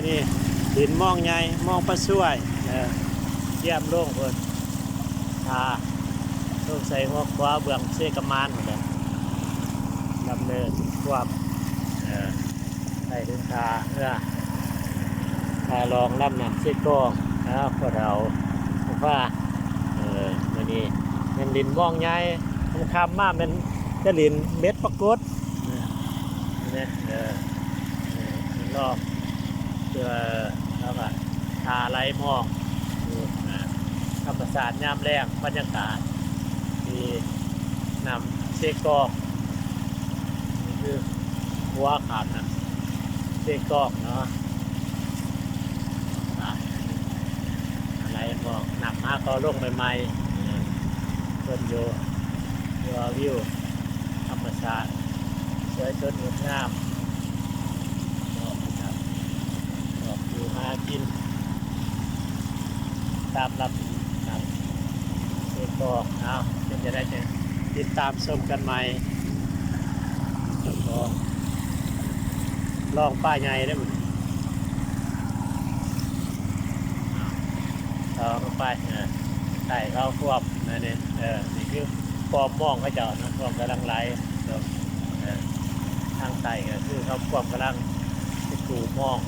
ນີ້ ດິນມອງໃຫຍ່ ມອງປາຊ່ວຍ ເອີ ຢ້ຽມລົງພຸ້ນ ອ່າ ລົງໃສ່ຫົວຂົວເບື້ອງເຊກະມານພຸ້ນແຫຼະ ດຳເນີນຄວາມ ເອີ ໄປເຖິງທ່າເຮືອ ທ່າລ່ອງລຳນ້ຳເຊກອງ ເອີ ພວກເຮົາ ພວກເຮົາ ເອີ ມື້ນີ້ແມ່ນດິນມອງໃຫຍ່ ຄ່ຳໆມາແມ່ນຈະຫຼິ້ນເບັດປາກົດ ເອີ ນີ້ແຫຼະ ເອີ ເອີ ລອງ ເອີ ແລ້ວກໍທ່າໄຫຼມອງ ເອີ ທຳມະຊາດຍາມແລງ ບັນຍາກາດທີ່ນ້ຳເຊກອງ ນີ້ຄືຫົວຂ້າມນ້ຳເຊກອງເນາະ ອ່າ ໄຫຼມອງ ນ້ຳຫາກໍລົງໃໝ່ໆ ເພິ່ນຢູ່ ຢູ່ ວິວທຳມະຊາດ ສວຍສົດງົດງາມ ເນາະ ອອກຢູ່ຫາກິນຕາມລຳນ້ຳເຊກອງ ເອົາ ເປັນຈັ່ງໃດຈັ່ງຕິດຕາມຊົມກັນໃໝ່ ລອງປາໃຫຍ່ເດ້ ມື້ນີ້ ເອົາ ຕໍ່ລົງໄປ ເອີ ໃຕ້ເຂົາຄວມ ອັນນີ້ ເອີ ນີ້ຄືປ້ອມມອງເຂົາເຈົ້າເນາະ ພວກກຳລັງໄຫຼ ເອີ ທາງໃຕ້ກໍຄືເຂົາຄວມກຳລັງເປັນຕູ້ມອງ